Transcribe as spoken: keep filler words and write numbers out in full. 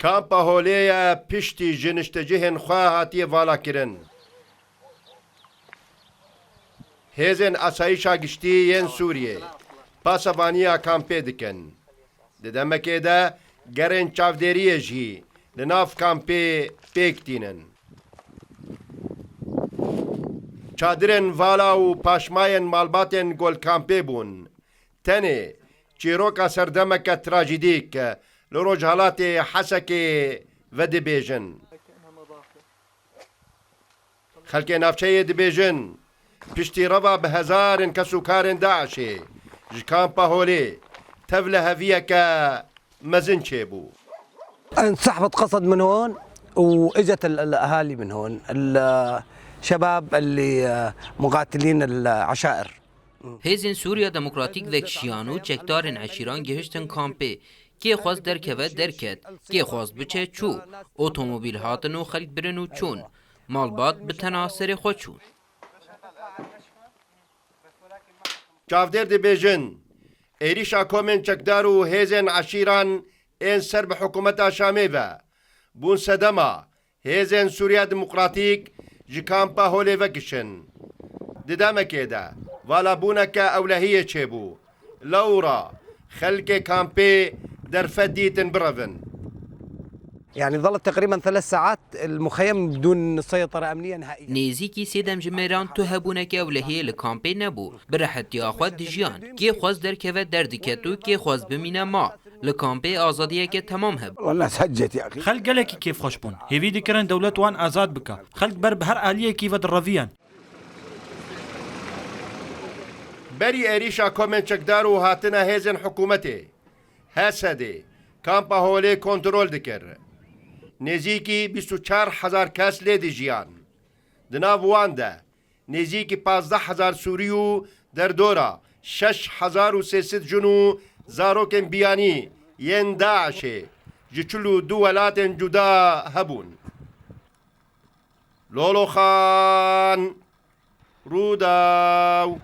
Kampa Holê ye piştî ji niştecihên xwe hatiye valakirin. Hêzên asayîşa giştî yên Sûriyê pasevaniya kampê dikin. Di demekê de gerên çavdêriyê jî li nav kampê pêk tînin. Çadirên vala û paşmayên malbatên gol kampê bûn. Tenê çîroka serdemeke trajîdîk li rojhelatê Hesekê vedibêjin. Xelkê navçeyê dibêjin, piştî reva bi hezarên kesûkarên DAIŞê ji kampa Holê tevliheviyeke mezin çêbû. انسحبت قسد من هون، واجت ال- الاهالي من هون، الشباب اللي مقاتلين العشائر. Hêzên Sûriya Demokratîk vekişiyan û çekdarên eşîran gihiştin kampê. Kê xwest derkeve derket, kê xwest biçe çû. Otomobîl hatin û xelk birin û çûn. Malbat bi tena serê xwe çûn. Çavdêr dibêjin, êrîşa komên çekdar û hêzên eşîran ên ser bi hikûmeta Şamê ve bûn sedema hêzên Sûriya Demokratîk ji kampa Holê vekişin. Di demekê de valabûneke ewlehiyê çêbû. Lewra xelkê kampê derfet dîtin birevin. يعني ظلت تقريبا ثلاث ساعات المخيم بدون سيطرة أمنية نهائيا. Nêzîkî sê dem ji mêran tu hebûneke ewlehiyê li kampê nebû. Bi rehetiya xwe dijiyan. Kê xwest derkeve derdiket û kê xwest bimîne ma. Li kampê azadiyeke temam hebû. والله الناس هجت يا اخي. Xelk gelekî kêfxweş bûn. Hêvî dikirin dewlet wan azad bike. Xelk ber bi her aliyekî ve diraviyan. Berî êrîşa komên çekdar û hatina hêzên hikûmetê, H S D kampa Holê kontrol dikir. Nêzîkî bîst û çar hezar kes lê dijiyan. Di nav wan de nêzîkî pazdeh hezar Sûrî û derdora şeş hezar û sê sed jin û zarokên biyanî yên DAIŞê ji çil û du welatên cuda hebûn. Loloxan, Rûdaw.